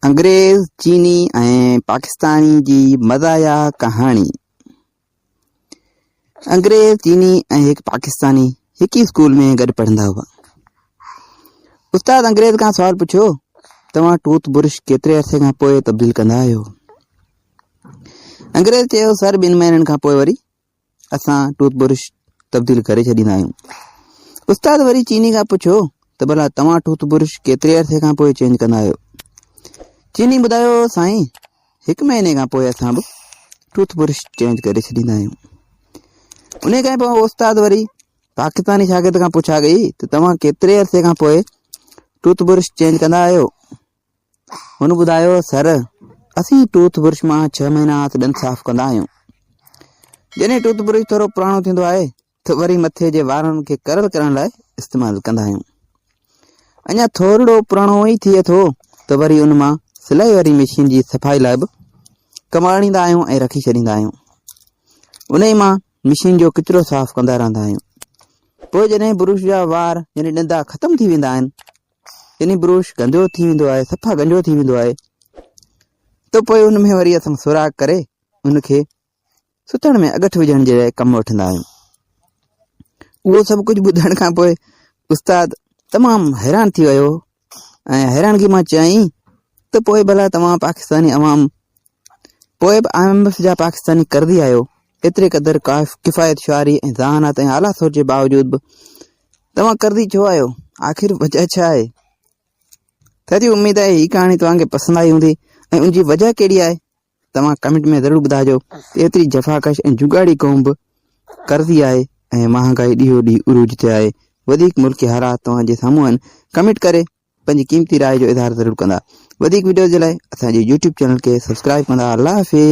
انگريز، چيني ۽ پاڪستاني جي مزاحيه ڪهاڻي. انگريز، چيني ۽ هڪ پاڪستاني هڪ ئي اسڪول ۾ گڏ پڙهندا هئا. استاد انگريز کان سوال پڇيو، توهان ٽوٿ برش ڪيتري عرصي کان پوء تبديل ڪندا آهيو؟ انگريز چيو، سر ٻن مهينن کان پوء وري اسان ٽوٿ برش تبديل ڪري ڇڏيندا آهيون. استاد وري چيني کان پڇيو ته ڀلا توهان ٽوٿ برش ڪيتري عرصي کان پوء چينج ڪندا آهيو؟ چيني ٻڌايو سائين هڪ مهيني کان پوء اسان به ٽوٿ برش چينج ڪري ڇڏيندا آهيون. ان کان پوء استاد وري پاڪستاني شاگرد کان پڇا ڪئي ته توهان ڪيتري عرصي کان پوء ٽوٿ برش چينج ڪندا آهيو؟ هن ٻڌايو، سر، اسين ٽوٿ برش مان ڇهه مهينا ڏند صاف ڪندا آهيون. جڏهن ٽوٿ برش ٿورو پراڻو ٿيندو آهي ته وري مٿي جي وارن کي ڪرل ڪرڻ لاء استعمال ڪندا آهيون. اڃا ٿورڙو پراڻو ئي ٿئي ٿو ته وري ان مان سلائي واري مشين جي صفائي لاء به ڪم آڻيندا آهيون ۽ رکي ڇڏيندا آهيون. انهي مان مشين جو ڪچرو صاف ڪندا رهندا آهيون. پوء جڏهن برش جا وار يعني ڏندا ختم ٿي ويندا آهن يعني بروش گندو ٿي ويندو آهي صفا گنجو ٿي ويندو آهي ته پوء ان ۾ وري اسان سوراخ ڪري ان کي سٿڻ ۾ اڳٺ وجهڻ جي لاء ڪم وٺندا آهيون اهو سڀ ڪجهه ٻڌڻ کان پوء استاد تمام حيران ٿي ويو ۽ حيرانگي مان چيائين ته پوء ڀلا توهان پاڪستاني عوام پوء به I M F جا پاڪستاني قرضي آهيو، ايتري قدر ڪفايت شعاري ۽ ذهانت ۽ اعليٰ سوچ جي باوجود به توهان قرضي ڇو آهيو؟ آخر وجهه ڇا آهي؟ ساٿيو اميد آهي هي ڪهاڻي توهان کي پسند آئي هوندي ۽ ان جي وجهه ڪهڙي آهي توهان ڪمينٽ ۾ ضرور ٻڌائجو ته ايتري جفاڪش ۽ جڳاڙي قوم به قرضي آهي ۽ مهانگائي ڏينهون ڏينهن عروج تي آهي وڌيڪ ملڪي حالات توهان جي سامهون آهن ڪمينٽ ڪري پنهنجي قيمتي راء جو اظهار ضرور ڪندا وڌيڪ وڊيوز جي لاء اسان جي يوٽيوب چينل کي سبسڪرائب ڪندا الله حافظ.